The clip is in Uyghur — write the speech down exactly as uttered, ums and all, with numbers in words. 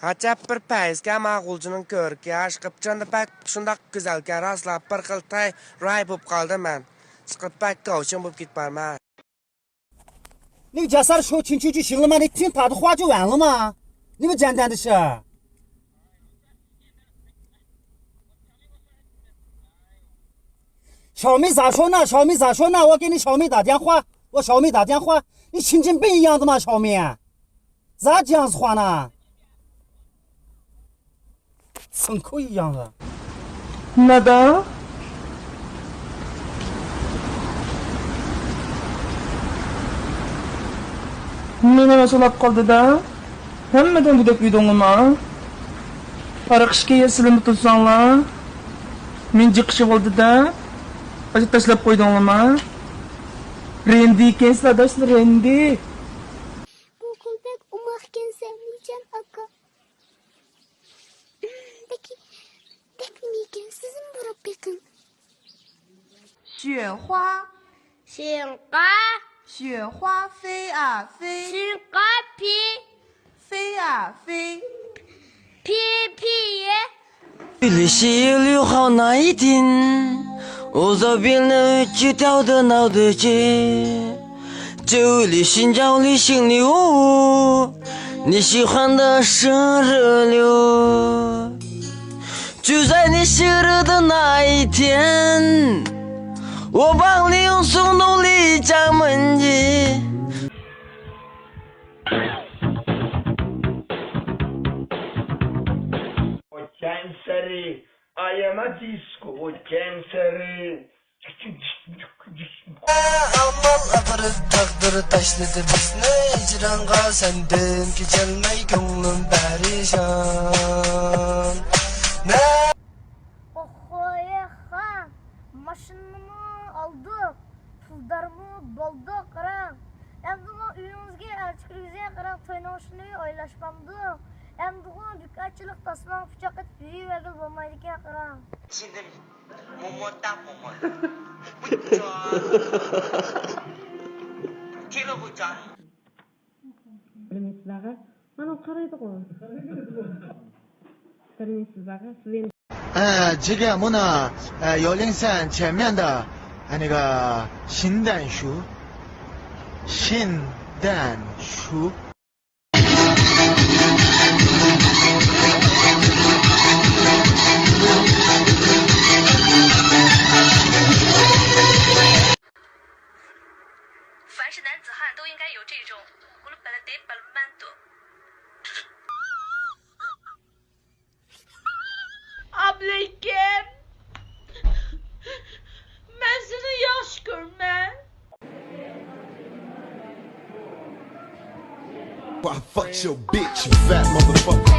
ئەجەب بىر پەيزكەن مانا غۇلجىنىڭ كۆركى، ئاشقىپچاندا بەك شۇنداق گۈزەلكەن، راسلا بىر خىل تەي راي بوپ قالدىم مەن. ئىشقىلىپ بەك كاۋشىن بوپ كېتىپ بارمەن. 那个假山说请求去行了吗？你听他的话就完了吗？你们简单的事。小妹咋说呢？小妹咋说呢？我给你小妹打电话，我小妹打电话，你神经病一样的吗？小妹，咋这样子话呢？牲口一样的。 نادا، مېنى سولاپ قالدى-دە. ھەممىدىن گۆدەك يۈدۈڭلىما؟ ھاراق ئىچكەن يەرسىلىمۇ تۇرساڭلار، مېنى جىقىشىۋالدى-دە. ئاشۇ تاشلاپ قويدۇڭلىما؟ رەندى ئىكەنسىلەر ئاداشلار، رەندى. بۇ گۈل بەك ئوماقكەن، سەمىجان ئاكا. بەك، بەك نېمىكەن، سىزمۇ بۇراپ بېقىڭ. 雪花، شىنقا. 雪花飞啊飞， شىنقا پىي. 飞啊飞。 پىي پىي. 雨里细雨里好耐听，我左边的雨去跳的闹得去，这雨里心跳里心里呜呜，你喜欢的生日礼物，就在你生日的那一天，我帮你用手弄了一张门禁。 ئوتكەنسېرى، ئاياما دىسكو ئوتكەنسېرى. ئامال ئاغرىپ تەقدىر تاشلىدى بىزنى ھىجرانغا، سەندىن كېچەلمەي كۆڭلۈم پەرىشان. ئوخۇيخا، ماشىنىمۇ ئالدۇق، پۇلدارمۇ بولدۇق، قاراڭ. ئەمدىغۇ ئۆيىڭىزگە ئەلچى كىرگۈزگەن، قاراڭ، توينىڭ ئىشىنى ئويلاشقامدۇ؟ ئەمدىغۇ بىكارچىلىق تاسماڭ پىچاق ئېتىپ يۈرۈۋەرگىلى بولمايدىكەن، قاراڭ. چىدىم، موموندا مومون. بۇچچان. تېلېغۇچان. بىلمەيسىلەرغۇ؟ مانا قارايدىغۇ. بىلمەيسىلەرغۇ؟ سىلى. 呃，这个么呢，呃，幺零三前面的，呃，那个新丹书，新丹书。 凡是男子汉都应该有这种 ئابلىكىم، مەن سېنى ياخشى كۆرىمەن. I fucked your bitch, you fat motherfucker.